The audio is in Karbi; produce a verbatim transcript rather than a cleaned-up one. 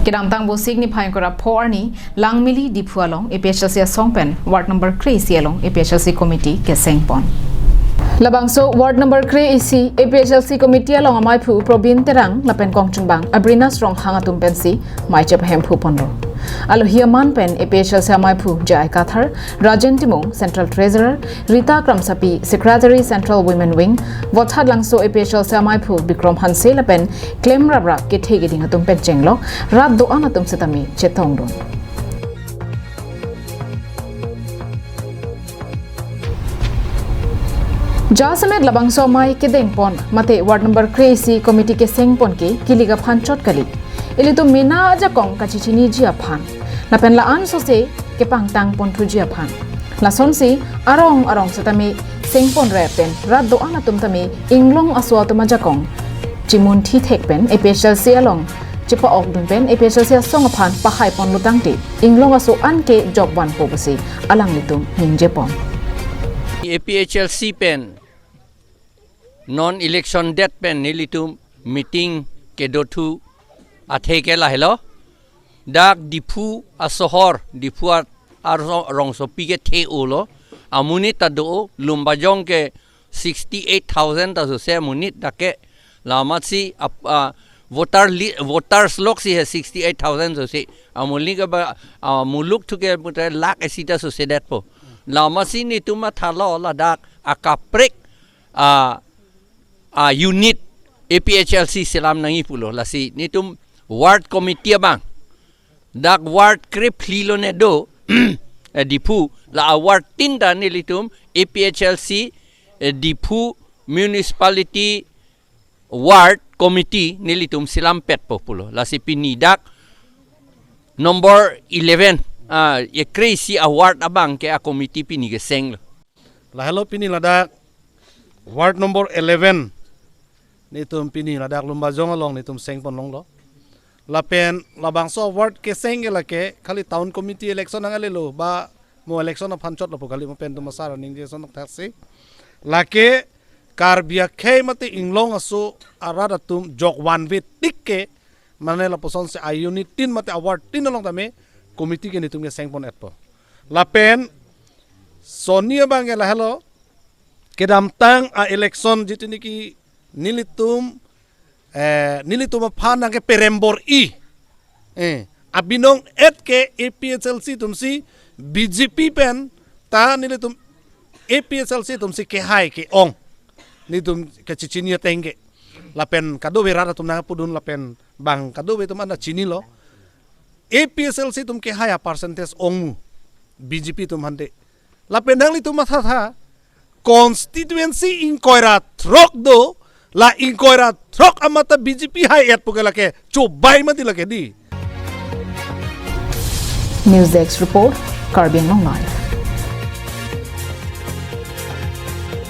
Kedamtang Vosik niphai ingkoi ra pho arni Langmili Diphu along A P H L C asong pen ward number kre-isi along A P H L C committee keseng pon. Labangso ward number kre-isi A P H L C committee along amaiphu Probin Terang lapen kongchungbang Abrinas Ronghang atum pensi mei chepahemphu ponlo. Alohi aman pen A P H L C amaiphu J I Kathar, Rajen Timung, Central Treasurer, Rita Kramsapi, Secretary Central Women Wing, Vothatlangso A P H L C amaiphu Bikrom Hanse lapen klem raprap kethe keding atum pen chenglok rat do-an atum setame chetongdun. Jasemet labangso amei kedeng pon mate ward number kre-isi committee keseng pon ke kilik aphan chot kali. Ilitum mena ajakong kachechiniji aphan. Lapen la-an sose kepangtang ponthuji aphan. Lasonsi arong arong setame seng pon rep pen rat do-an atum tame inglong aso atum ajakong chimunthi thek pen A P H L C along chepa-okdun pen A P H L C asong aphan pahai ponlo tangte inglong aso an ke jokvanpo pusi alanglitum ningje pon. A P H L C pen non election det pen nelitum meeting kedothu athe ke lahelo. Dak Diphu asohor, Diphu a-, arongsopi kethe-olo. Amonit ta do-o, Lumbajong ke sixty eight thousand ta sose amonit dak ke. La amatsi ap-, a, voter li-, voters lok si he sixty eight thousand sose. Amonit ke ba, a, muluk thu ke putre lakh isi ta sose detpo. La amatsi netum mathalo ladak akaprek a, a unit A P H L C selam nangji pulo. Lasi netum ward committee abang dak ward krephli lo ne do, eh, Diphu, la a ward tin ta nelitum A P H L C, eh, Diphu Municipality Ward Committee nelitum selampetpo pulo. Lasi pini dak number eleven, ah, ye kre-isi a ward abang ke a committee pini kesenglo. Lahelo pini ladak ward number eleven netum pini ladak Lumbajong along netum seng pon longlo. Lapen labangso ward keseng ke lake khali town committee election nangalelo ba mo election aphan chot lapu kali mo pen tum asar ningje son thaksi. Lake Karbi akhei mate inglong aso arat atum jokvanve tik ke mane lapuson si a unit tin mate a ward tin along tame committee ke netum keseng pon etpo. Lapen soni abang ke lahelo kedamtang a election jitini ki nelitum, eh, nelitum aphan nang ke perembor i. Eh, abinong et ke A P H L C atum si B J P pen ta nelitum A P H L C atum si kehai ke-ong. Netum kachechini ateng ke. Lapen kadokave rat atum nangpudun lapen bang kadokave atum anda chinilo. A P H L C atum kehai a percentage ongmu B J P atum hande. Lapen nanglitum mathatha constituency ingkoi ra throk do, la ingkoi ra throk amat ta B J P hai et pu ke lake chobai mati lake di. News Desk Report, Karbi Anglong Live.